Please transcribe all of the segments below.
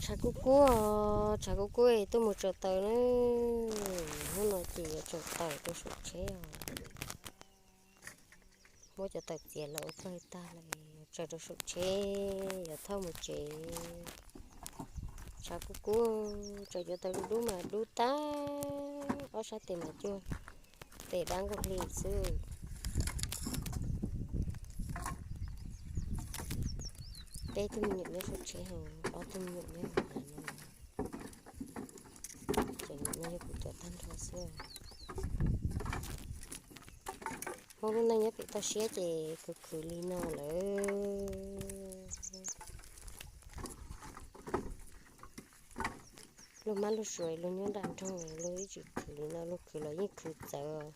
Tshav kub kub, tshav kub kub es tuaj mus tsaws taws na. Hnub no ces yuav tsaws taws rau saum tsheb os. Muab cov taws txiav los ua pawg tag lawm, tsaws rau saum tsheb yuav thauj mus tsev. Tshav kub kub, tsaws cov taws dub dub mas dub tag, ob sab tes mas cuag tes dab nkuj hli xwb. Peb tug me nyuam nyob saum tsheb, ob tug me nyuam nyob hauv no. Cov nyuam no yog kuv cov tag nrho xwb. Hmoob lub neej nyob pem toj siab ces khwv khwv li no lawm. Luag mab luag suav luag nyob nram nroog luag ib tsis khwv li no, luag khwv los yeej khwv txawv.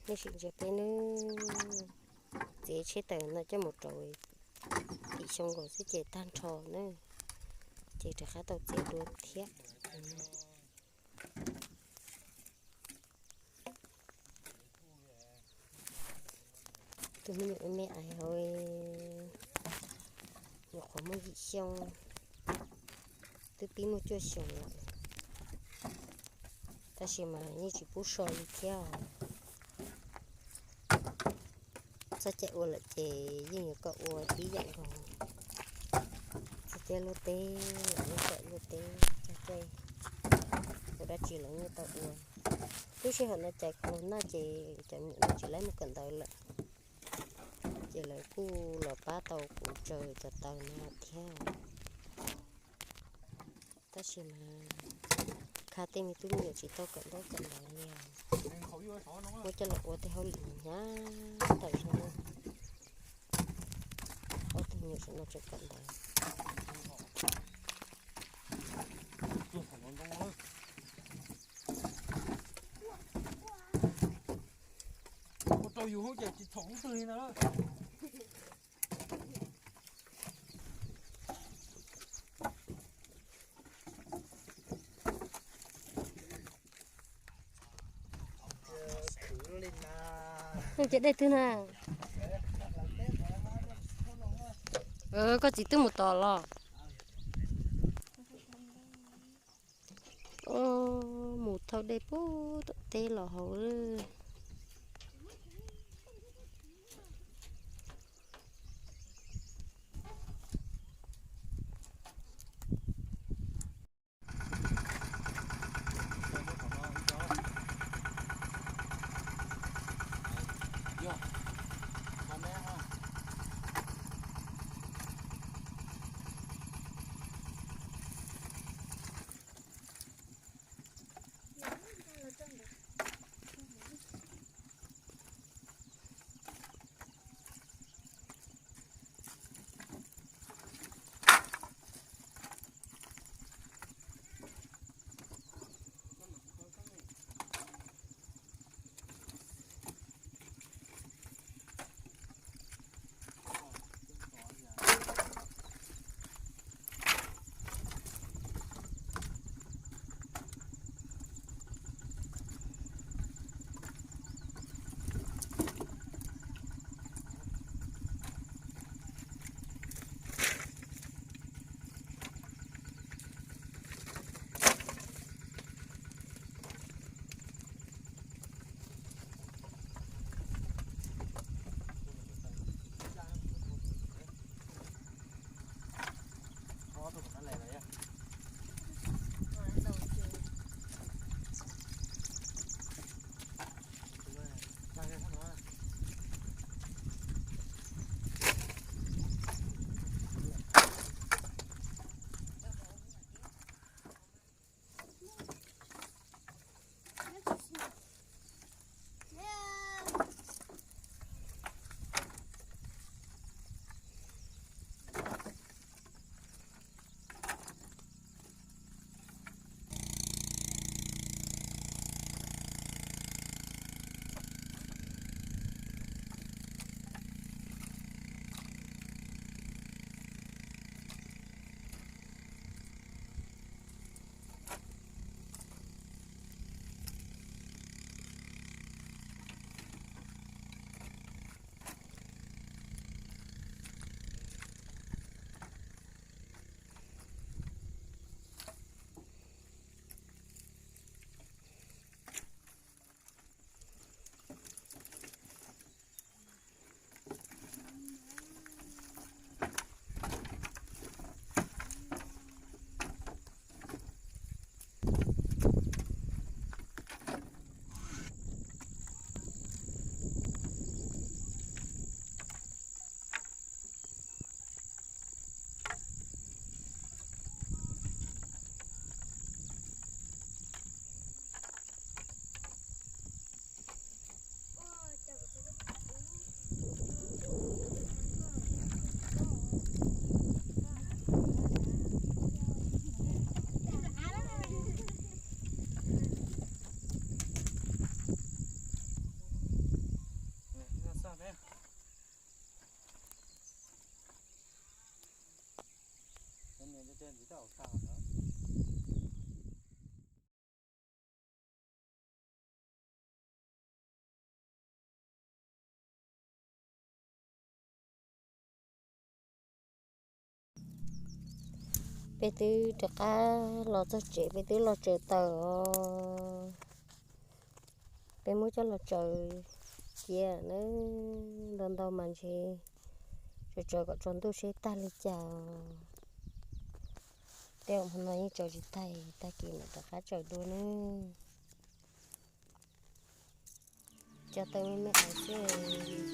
Nej sim ntsia peb nawb, txiav tsheb taws no coj mus rauv tim xyoo nkaus xwb ces tag nrho na, ces rov qab tau txiav dua thiab. Tus me nyuam me ais hauv, nyuam qhuav muaj yim xyoo, twb pib muaj cuaj xyoos lawm, tab sis mas yeej tsis pub so li thiab os. Txoj cai ua lawm ces yeej yuav kom ua tib yam nkaus. Txoj cai luaj teb los yeej kom luaj teb, txoj cai ua dab tsi los yeej tau ua. Lub sij hawm no cais kaus noj ces cov me nyuam no tsis laib mus kawm ntawv lawm, ces lawv kuj los pab tau kuv tsaws cov taws no thiab. Tab sis mas khav tej me tub me nyuam tsis tau kawm ntaub kawm ntawv li, muab coj los ua tej hauj lwm hnyav tawm zog na. Ob tug me nyuam saum no tseem kawm ntawv. Ua rau yus hauj ces tsis txhaum ib tug li ntawd. Ces dej twg na? Koj txiv twb mus tom los? Mus thauj dej puag tom teb los hauv. Peb twb rov qab los txog tsev, peb twb los tsaws taws os. Peb muab coj los tsaws cia na, ntau ntau mas ntshe tsaws tsaws kom tsaus ntuj seb tag li cas. Tej zaum hmo no yeej tsaws tsis tag, tag kis mam rov qab tsaws dua na. Cov taws me me ais xwb.